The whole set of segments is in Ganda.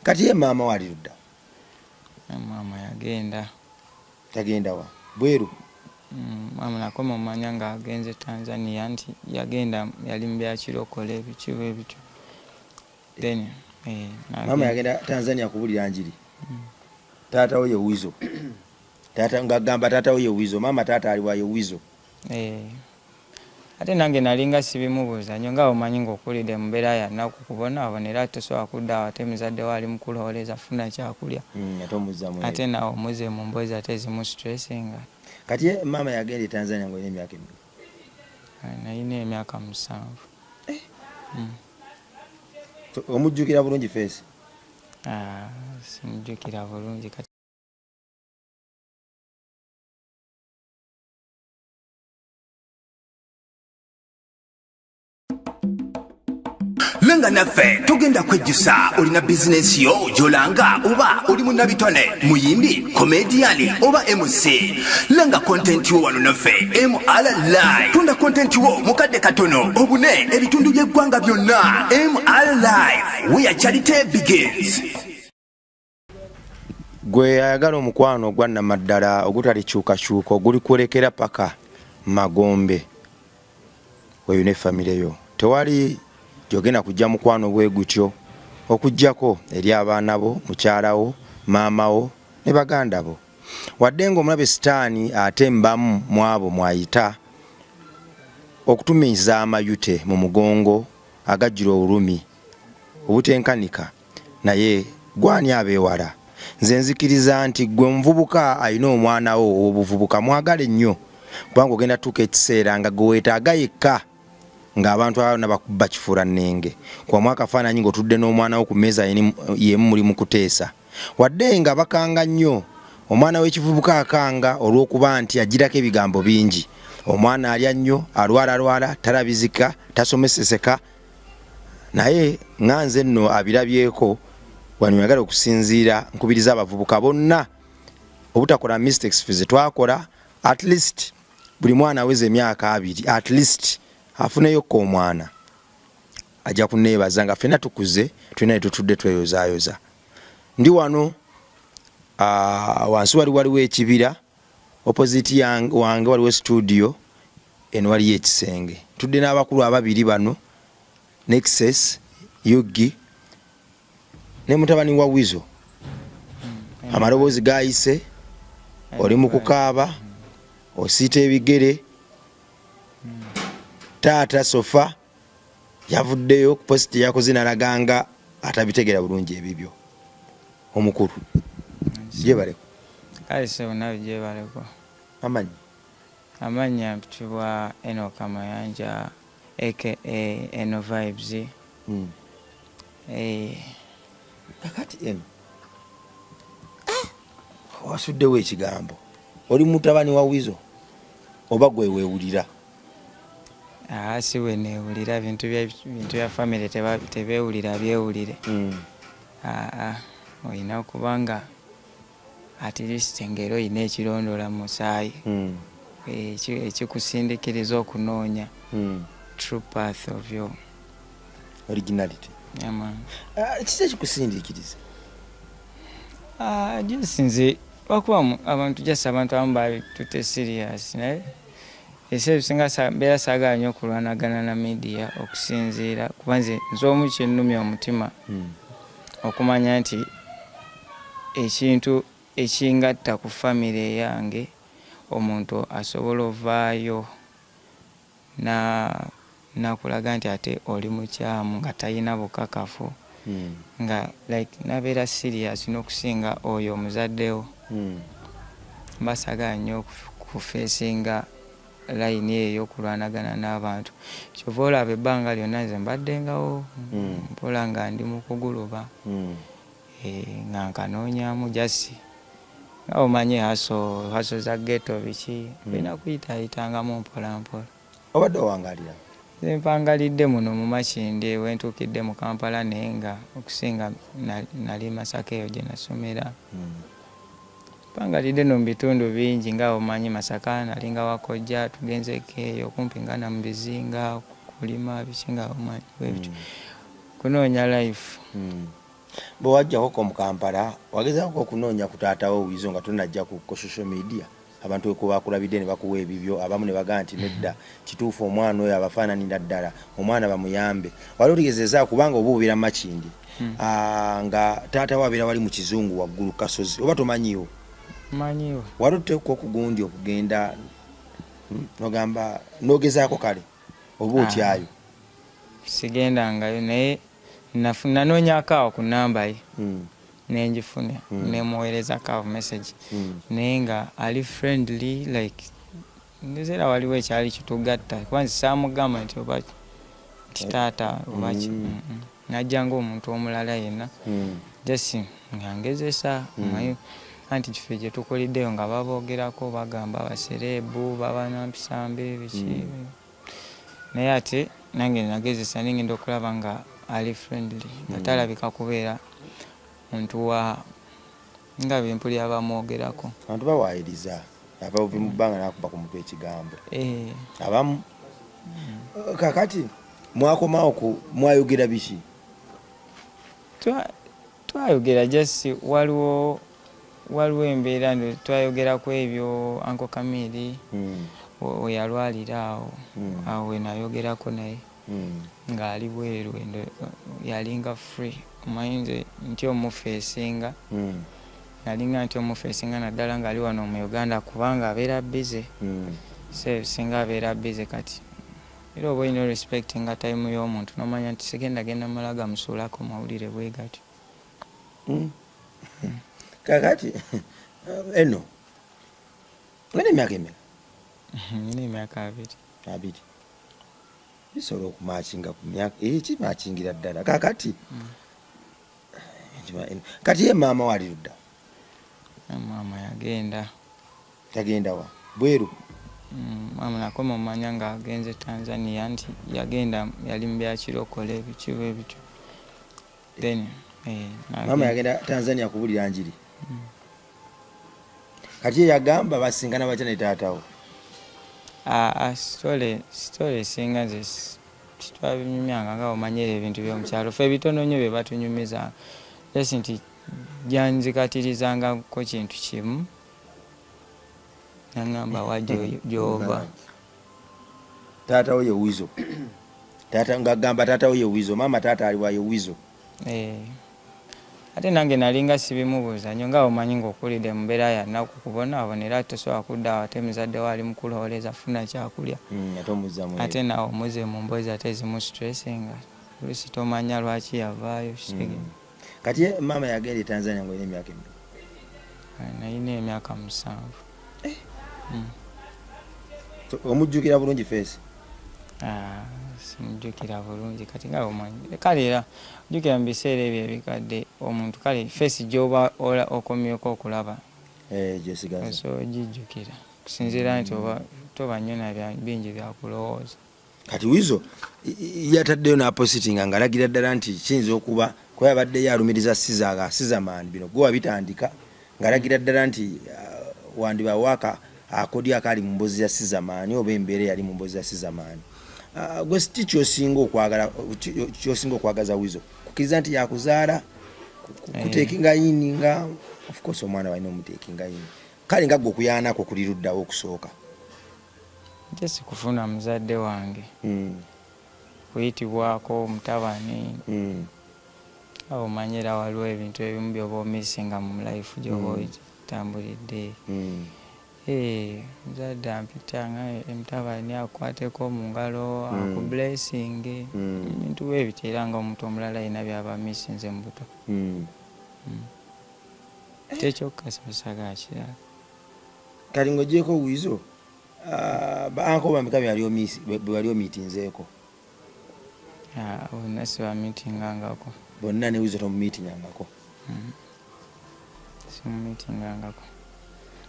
Kati ye maama wali ludda? Maama yagenda. Tagenda wa bweru? Maama nakoma omanya nga agenze Tanzania, nti yagenda yali mu byakirokole ebiki bwe bityo. Then maama yagenda Tanzania kubulira njiri. Taata we ye Wizo. Taata ngagamba taata we ye Wizo, maama taata ali wa ye Wizo. Ate nange nalinga sibimubuuza nnyo, nga omanyi ng'okulidde mu mbeera ya nnaku, kubonaabona, era tosobola kudda awo ate muzadde wo ali mu kulowooleza funa kyakulya. Ate omuzza mu Ate naawe omuzze mu mboozi ate ezimu stressinga. Kati ye maama yagenda e Tanzania ng'olina emyaka emeka? Nalina emyaka 7. So, omujjukira bulungi face? Simujjukira bulungi kati. Lenga naffe tugenda kwejjusa. Olina bizinensi yo gy'olanga, oba oli munnabitone, muyimbi, komediyani oba MC, lenga kontenti wo wano naffe MR Live. Tunda kontenti wo mu kadde katono obune ebitundu by'eggwanga byonna. MR Live, where charity begins. Gwe ayagala omukwano ogwa nnamaddala ogutalikyukakyuka, ogulikwolekera paka magombe, weyo ne famire yo, tewali gyogenda kujja mukwano bwe gutyo okuggyako eri abaana bo, mukyala wo, maama wo ne baganda bo. Wadde ng'omulabe sitaani ate mbamu mu abo mw'ayita okutumiza amayute mu mugongo agajjula obulumi obutenkanika, naye gwani abeewala? Nze nzikiriza nti ggwe omuvubuka alina omwana wo ow'obuvubuka mwagale nnyo, kubanga ogenda tuuka ekiseera nga gwe weetaaga yekka, ng'abantu abalala bonna bakuba kifuulannenge. Kubamu akafaananyi ng'otudde n'omwana wo ku mmeeza y'emu muli mu kuteesa. Wadde nga bakanga nnyo, omwana w'ekivubuka akanga olw'okuba nti agirako ebigambo bingi. Omwana alya nnyo, alwalalwala, talabizika, tasomeseseka. Naye nga nze nno abirabyeko wano njagala okusinziira nkubiriza abavubuka bonna obutakola mistakes ffe ze twakola. At least buli mwana aweza emyaka 20, at least afuneyokko omwana ajja kuneebaza nga ffenna tukuze, tulina ne tutudde tweyozaayoza. Ndi wano, wansi waliwo ekibira, opposite wange waliwo studio, eno waliyo ekisenge. Tudde n'abakulu ababiri bano, Nexus Yugi ne mutabani wa Wizo. Amaloboozi gayise, oli mu kukaaba, osiita ebigere. Taata sofa yavuddeyo ku positi yakoze n'alaga nga atabitegera bulungi ebibyo. Omukulu, gyebaleko. Kale ssebo, nawe gyebaleko. Amanyi? Amannya mpitibwa Enock Mayanja aka Eno Vibes. Kakati eno wasuddewo ekigambo, oli mutabani wa Wizo oba gwe weewulira? Si bwe neewulira, bintu bya famire tebeewulira byewulire. Olina okuba nga at least ng'era olina ekirondoola mu musaayi ekikusindikiriza okunoonya true path of your originality. Yeah, man. Kiki ekikusindiikiriza? Just nze lwakuba abantu, just abantu abamu babitutte serious, naye ebiseera ebisinga mbeera saagala nnyo okulwanagana na media, okusinziira kuba nze omu kinnumya omutima okumanya nti ekintu ekingatta ku famire eyange, omuntu asobola ovaayo nakulaga nti ate oli mukyamu nga talina bukakafu, nga like nabeera serious n'okusinga oyo omuzaddewo. Mba saagala nnyo kufeesinga layini eyo ey'okulwanagana n'abantu. Kyova olaba ebbanga lyonna nze mbaddengawo mpola nga ndi mu kuguluba, nga nkanoonyaamu, just nga omanyi hustle za ghetto biki, olina kuyitaayitangamu mpola mpola. Obadde owangaalira? Nze mpangalidde muno mu Makindye we ntuukidde mu Kampala, naye nga okusinga nali Masaka eyo gye nasomera. Mpangalidde nno mu bitundu bingi, nga omanyi Masaka nalinga wa kojja, tugenzeeko eyo kumpi nga na mu bizinga kulima biki, nga omanyi bwe bityo, kunoonya life. Bwe wajjakoko mu Kampala, wagezaako okunoonya ku taata wo Weasel nga tonnajja ku social media? Abantu wekubakulabidde ne bakuwa ebibyo, abamu ne bagamba nti nedda, kituufu omwana oyo abafaananira ddala, omwana bamuyambe. Wali otegeezezza kubanga oba obeera Makindye, nga taata wo abeera wali mu Kizungu waggulu ku kasozi, oba tomanyiiwo? Manyiwo. Wali otuteekwa okugundi okugenda nogamba nogezaako kale oba otyayo? Sigendangayo naye nanoonyako awo ku namba ye nenjifuna nemuweerezako awo message naye nga ali friendly like nzera waliwo ekyali kitugatta kuba nze saamugamba nti oba nti taata oba ki, najja ng'omuntu omulala yenna just nga ngezesa omanyi anti kifo gye tukuliddeyo nga baboogerako bagamba basereebu baba na mpisa mbi biki naye ate nange nagezesa naye ngenda okulaba nga ali friendly nga talabika kubeera muntu wa nga bempulira bamwogerako. Abantu bawaayiriza ava buvi mu bbanga n'akuba ku mutwe ekigambo abamu. Kakati mwakomawo ku mwayogera biki? Twayogera just waliwo waliwo embeera nti twayogera ku ebyo Uncle Kamiri we yalwalira awo awo we nayogerako naye ng'ali bweru yalinga free omanyi nze ntya omufeesinga nalinga ntya omufeesinga naddala ng'ali wano mu Uganda kubanga abeera busy so singa abeera busy kati era oba olina respectinga time y'omuntu n'omanya nti sigenda genda mala gamusuulako mawulire bwe gatyo. Kakati eno olina emyaka emeka? Nina emyaka 20. 20 bisobola okumakinga ku myaka kimakingira ddala. Kakati kati ye maama wali ludda? Maama yagenda. Yagenda wa? Bweru? Maama nakoma omanya nga agenze Tanzania nti yagenda yali mu byakirokole biki bwe bityo. Then maama yagenda Tanzania kubulira njiri. Kati ye yagamba basinkana batya ne taata wo? Story esinga nze titwabinyumyanga nga omanyi ebintu by'omukyalo ffe bitono nnyo bye batunyumiza just nti janzikatirizangako kintu kimu nangamba wa gy'ova. Taata wo ye Weasel. Taata ng'agamba taata wo ye Weasel, maama taata ali wa ye Weasel. Ate nange nalinga sibimubuuza nnyo nga omanyi ng'okulidde mu mbeera ya nnaku kubonaabona era tosobola kudda awo ate muzadde wo ali mu kulowooleza funa kyakulya ate naawe omuze mu mboozi ate ezimu stressinga oluusi tomanya lwaki yavaayo kitegeera. Kati ye maama yagenda e Tanzania ng'olina emyaka emeka? Nalina emyaka 7. Omujjukira bulungi feesi? Simujjukira bulungi kati nga omanyi kale era ojjukira mu biseera ebyo ebikadde omuntu kale feesi gy'oba okomyeko okulaba gy'osigaza osobola ogijjukira kusinziira nti oba toba nnyo na bingi byakulowooza. Kati Weasel yataddeyo n'apositinga ng'alagira ddala nti kiyinza okuba kuba yabaddeyo alumiriza Siza Sizaman bino gwe wabitandika ng'alagira ddala nti wandiba waaka akodyo akaali mu mboozi ya Sizaman oba embeera eyali mu mboozi ya Sizaman. Gwe ki ky'osinga okwagala ky'osinga okwagaza Weasel kukkiriza nti yakuzaala kuteekinga yini nga of course omwana balina omuteekinga yini kale nga gwe okuyaanako kuli luddawo okusooka. Nze sikufuna muzadde wange kuyitibwako mutabani awo omanyi era waliwo ebintu ebimu by'oba omissinga mu life gy'oba otambulidde. Muzadde ampita nga mutabani akukwateko mu ngalo akublessinge ebintu bwe bityo era nga omuntu omulala yenna by'aba amissinze mu buto. Kyekyokka saagala kirala. Kati ng'ogyeko Weasel, ba uncle bameka be wali omiitinzeeko? Bonna sibamiitingangako. Bonna ne Weasel tomumiitingangako? Simumiitingangako.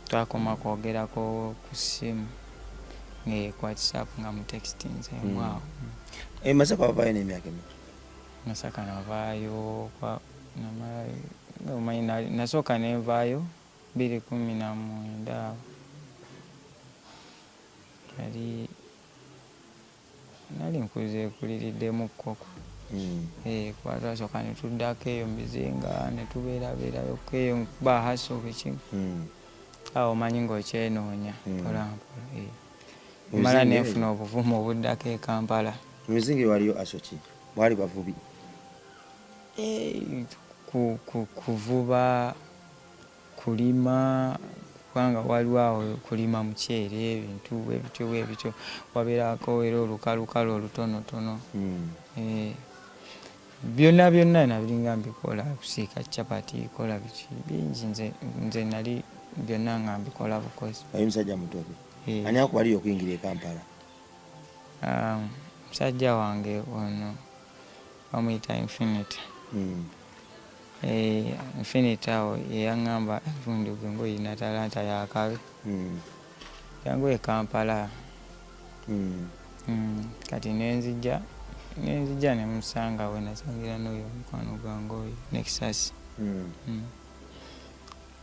Twakoma kwogerako ku ssimu ku WhatsApp nga mutextinzeemu awo. E Masaka wavaayo n'emyaka emeka? Masaka navaayo omanyi nasooka ne nvaayo 2019 awo. Nali nali nkuze nkuliriddemukko. Eh, kuba twasooka ne tuddako eyo mu bizinga ne tubeerabeerayoko eyo nkuba haso biki awo omanyi ng'okyenoonya mpola mpola eh. Mu Mala bizinga nenfuna obuvumu obuddako e Kampala. Mu bizinga waliyo asoki mwali bavubi? Eh, kuvuba, kulima, kubanga waliwo awo kulima muceere, ebintu bwebityo bwebityo, wabeerako era olukalukalu olutonotono. Eh, byonna byonna nabiringa mbikola, kusiika chapati, kola biki bingi, nze nali byonna nga mbikola bukozi. Oli musajja mutobe. Eh. Ani akubalira okuyingira e Kampala? Ah, musajja wange ono bamuyita Infinity. Eh, Infinity awo yeyaŋŋamba gundi gwe ng'olina talanta yakabi. Jangu e Kampala. Kati nenzija ne musanga we nasangira n'oyo mukwano gwange oyo Nexus.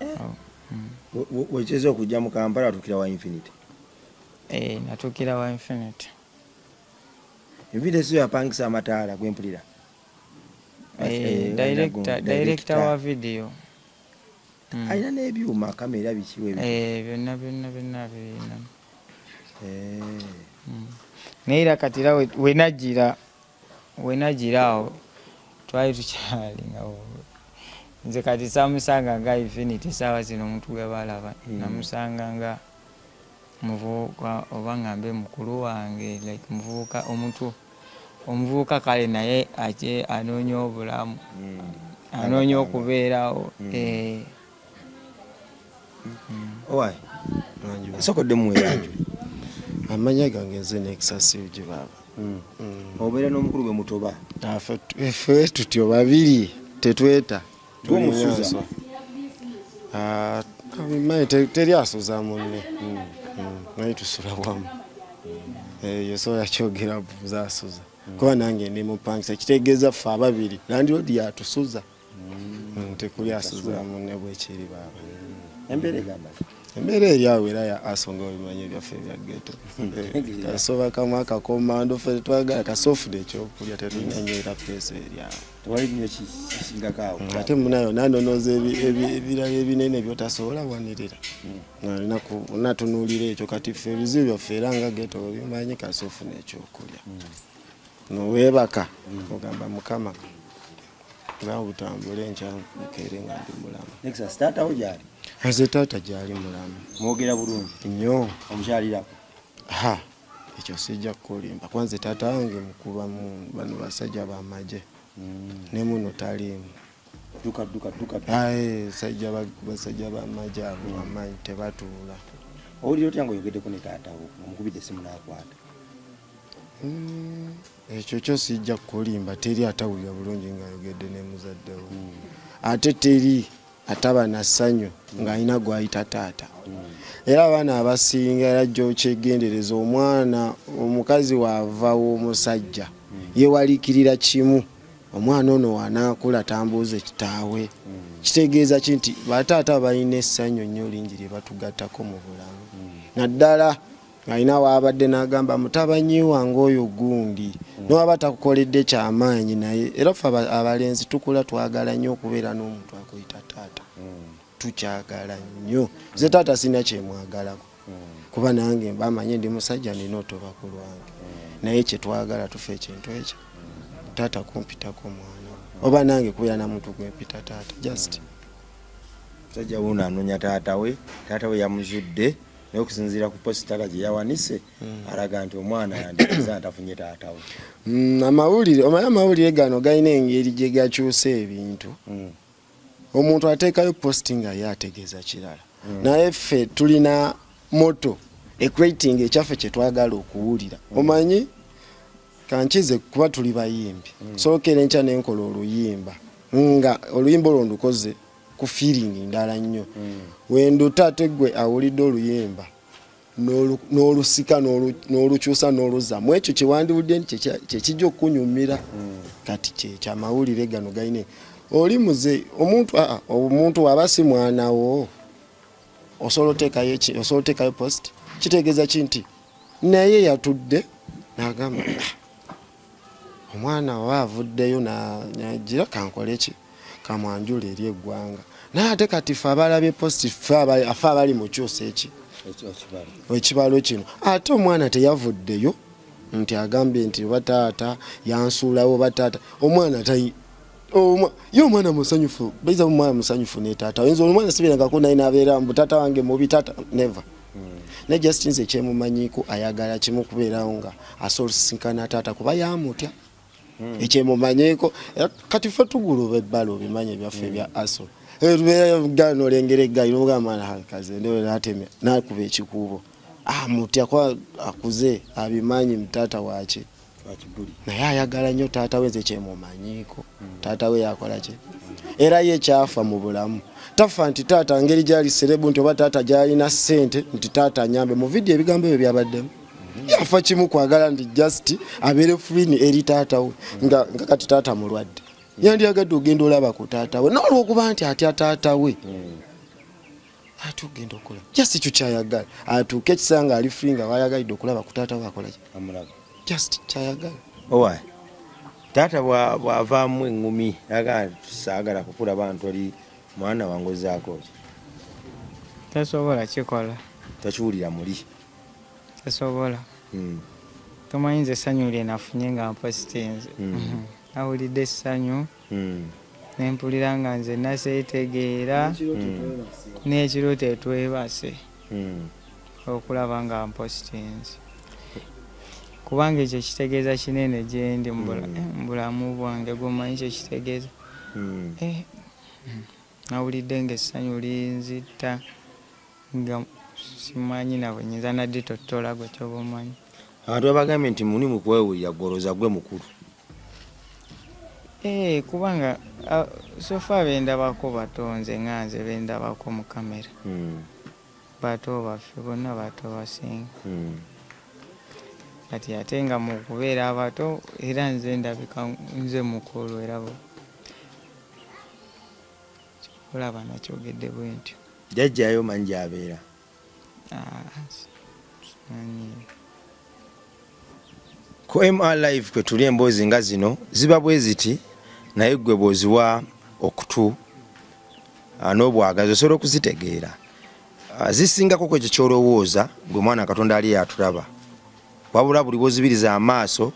Oh, Wekyeza okujja mu Kampala watuukira wa Infinity? Eh, natuukira wa Infinity. Infinity si yapangisa amataala gwe mpulira? Eh, Eh, director wa video. Alina n'ebyuma, kamera, biki we biki? Eh, byonna byonna byonna birina. Eh. Naye era kati era wenajjira awo twali tukyali nga nze kati samusanga nga Infinity saawa zino omuntu gwe balaba. Namusanga nga muvubuka oba ngambe mukulu wange, like muvubuka, omuntu omuvubuka kale naye ate anoonya obulamu, anoonya okubeerawo. Eh. Owai, sokodde muweyanju. Amanya gange nze Nexus UG baaba. Obeera n'omukulu gwe mutoba? Ffe tutyo babiri tetweta. Gwomusuza? Ah, manyi teri asuza munne. Naye tusula wamu. Eh, yosobola kyogera buzaasuza kuba nange ndi mupangisa, kitegeeza ffe ababiri landlord yatusuza. Tekuli asuza munne bwekiri baaba. Embeera egamba ki? Embeera eri awo era ya aso nga obimanyi ebyaffe ebya ghetto. Kasoba kamu akakomando ffe twagala kasofuna ekyokulya, tetulina nnyo era peesa eri awo. Tewali nnyo kisingako awo. Ate munayo nanonooza ebirala ebinene byotasobola wanirira, alina natunuulira ekyo. Kati ffe ebizibu byaffe era nga ghetto obimanyi, kasofuna ekyokulya noweebaka ogamba Mukama nga butambule enkya mukeere nga ndi mulamu. Nexus, taata wo gyali? Nze taata gyali mulamu. Mwogera bulungi? Nnyo. Omukyalirako? Ha, ekyo sijja kukulimba, kuba nze taata wange mukuba mu bano basajja bamagye ne muno taliimu. Dduka dduka dduka. Aye, basajja bamagye abo bamanyi tebatuula. Owulira otya ng'oyogeddeko ne taata wo, omukubidde essimu n'akwata? Ekyo kyo sijja kukulimba, teri atawulira bulungi ng'ayogedde ne muzadde we, ate teri ataba na ssanyu ng'alina gw'ayita taata. Era abaana abasinga era gy'okyegendereza, omwana omukazi waava w'omusajja yeewaliikirira kimu, omwana ono wanaakula tambuuze kitaawe. Kitegeeza ki nti bataata balina essanyu nnyo lingi lye batugattako mu bulamu, naddala alina waabadde n'agamba mutabanyi wange oyo gundi, nowaba takukoledde kyamaanyi. Naye era ffe abalenzi tukula twagala nnyo okubeera n'omuntu akuyita taata, tukyagala nnyo. Nze taata sirina kyemwagalako, kuba nange bamanye ndi musajja, nina otoba ku lwange, naye kyetwagala tufa ekintu ekyo taata kumpitako mwana we, oba nange kubeera na muntu gwempita taata just. Musajja wuuno anoonya taata we, taata we yamuzudde, naye okusinziira ku post taata gye yawanise alaga nti omwana yandiza ntafunye taata we. Amawulire omanyi amawulire gano galina engeri gye gakyusa ebintu. Omuntu ateekayo post nga ye ategeeza kirala, naye ffe tulina motto ecreating ekyaffe kye twagala okuwulira. Omanyi kankize kuba tuli bayimbi, sookera enkya nenkola oluyimba nga oluyimba olwo ndukoze ku feeling ndala nnyo, wenduta ate gwe awulidde oluyimba n'olusika n'olukyusa n'oluzza mu ekyo kyewandiwulidde nti kyekijja okukunyumira. Kati kyekyo amawulire gano galina oli muze omuntu aa omuntu waba si mwana wo osobola oteekayo post, kitegeeza ki nti naye yatudde n'agamba, "Ah, Omwana oba avuddeyo nagira kankole ki, kamwanjule eri eggwanga. Naye ate kati ffe abalabye post, ffe abali mu kyusa eki ekibalo kino, ate omwana teyavuddeyo nti agambye nti oba taata yansuulawo oba taata. Omwana tayi ye omwana musanyufu, baiza omwana musanyufu ne taata. Oyinza omwana sibirangako naye nabeera mbu taata wange mubi, taata never. Naye just nze kyemumanyiiko ayagala kimu kubeerawo nga asobola osisinkana taata kuba yamutya. Ekyemumanyiiko kati ffe tuguluba ebbala, obimanyi ebyaffe ebya aso tubeera nolengera eggaali nomugamba mwana kaze natemya nakuba ekikuubo amutya kuba akuze abimanyi mutaata waki, naye ayagala nnyo taata we. Nze kyemumanyiiko taata we yakola ki, era ye kyafa mu bulamu tafa nti taata ngeri gyali celeb nti oba taata gyalina ssente nti taata anyambe. Mu vidiyo ebigambo ebyo byabaddemu, yafa kimu kwagala nti just abeere free eri taata we. Nga kati taata mulwadde, yandyagadde ogenda olaba ku taata we, n'olwokuba nti atya taata we ate ogenda okola just ekyo kyayagala, atuuke ekiseera nga ali free nga wayagalidde okulaba ku taata we akola ki, just kyayagala. Owa taata bw'avaamu eŋŋumi agamba saagala kukulaba nti oli mwana wange, ozaako ki? Tasobola kikola. Takiwulira muli? Tasobola. Tomanyi nze essanyu lye nafunye nga mpositinze. Nawulidde essanyu nempulira nga nze naseetegeera n'ekiro tetwebase okulaba nga mpositinze, kubanga ekyo kitegeeza kinene gyendi mu bulamu bwange. Gwomanyi kyekitegeeza. Nawulidde nga essanyu linzita nga simanyi na bwe nyinza naditottola, gwe kyoba omanyi. Abantu babagambye nti muli mu kwewulira gwolowooza gwe mukulu. Kubanga so far bendabako bato, nze nga nze bendabako mu kamera bato baffe bonna bato basinga. Kati ate nga mu kubeera abato era nze ndabika nze mukulu, era olaba nakyogedde bwe ntyo. Jjajjayo omanyi gy'abeera? Ah, simanyi. Ku MR Live kwe tuli, emboozi nga zino ziba bwe ziti, naye ggwe bw'oziwa okutu n'obwagazi osobola okuzitegeera. Zisingako ku ekyo ky'olowooza gwe mwana. Katonda ali yatulaba, wabula buli bw'ozibiriza amaaso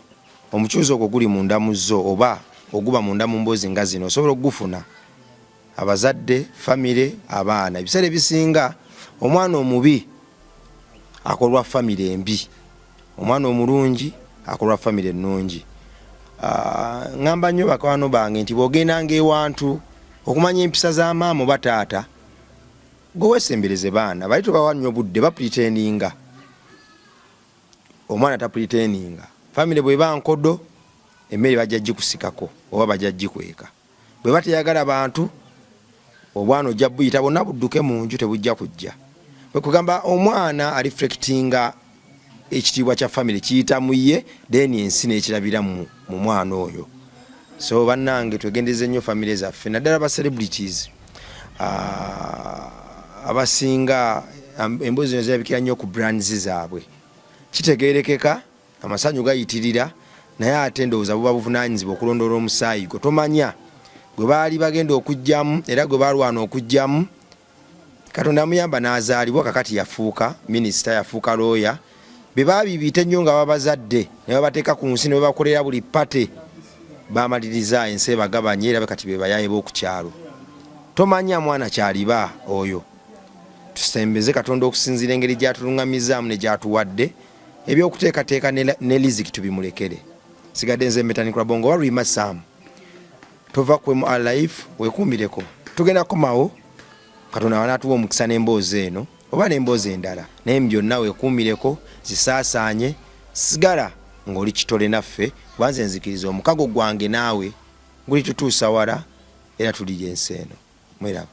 omukyuzi ogwo guli munda mu zo oba oguba munda mu mboozi nga zino osobola okugufuna. Abazadde, famire, abaana, ebiseera ebisinga omwana omubi akolwa famire embi, omwana omulungi akolwa famire ennungi. Ŋŋamba nnyo bakwano bange nti bw'ogendanga ewantu okumanya empisa za maama oba taata, gwe weesembereze baana bali, tobawa nnyo budde bapretendinga. Omwana tapretendinga. Famire bw'eba nkodo, emmere bajja gikusikako oba bajja gikweka. Bwe bateyagala bantu, obwana ojja buyita bonna budduke mu nju, tebujja kujja. Bwe kugamba omwana areflectinga ekitiibwa kya famire kiyita mu ye, then ensi n'ekirabira mu mwana oyo. So bannange, twegendereze nnyo famire zaffe, naddala ba celebrities abasinga. Emboozi zino zirabikira nnyo ku brands zaabwe, kitegeerekeka amasanyu gayitirira, naye ate ndowooza buba buvunaanyizibwa okulondoola omusaayi gwo. Tomanya gwe baali bagenda okugyamu era gwe balwana okugyamu, Katonda amuyamba n'azaalibwa, kakati yafuuka minisita, yafuuka looya. Be baabibiita ennyo nga babazadde ne babateeka ku nsi ne babakolera buli party, bamaliriza ensi ebagabanye, era kati be bayaaye b'oku kyalo. Tomanya mwana kyaliba oyo. Tusembeze Katonda okusinziira engeri gy'atuluŋŋamizaamu ne gy'atuwadde ebyokuteekateeka ne riziki tubimulekere. Sigadde nze Metanikula Bongo wa Rima Sam. Tova ku MR Live, weekuumireko, tugenda kukomawo Katonda wanaatuwa omukisa n'emboozi eno oba n'emboozi endala, naye mu byonna weekuumireko, zisaasaanye, sigala ng'oli kitole naffe, kuba nze nzikiriza omukago gwange naawe gulitutuusa wala era tulirya ensi eno. Mweraba.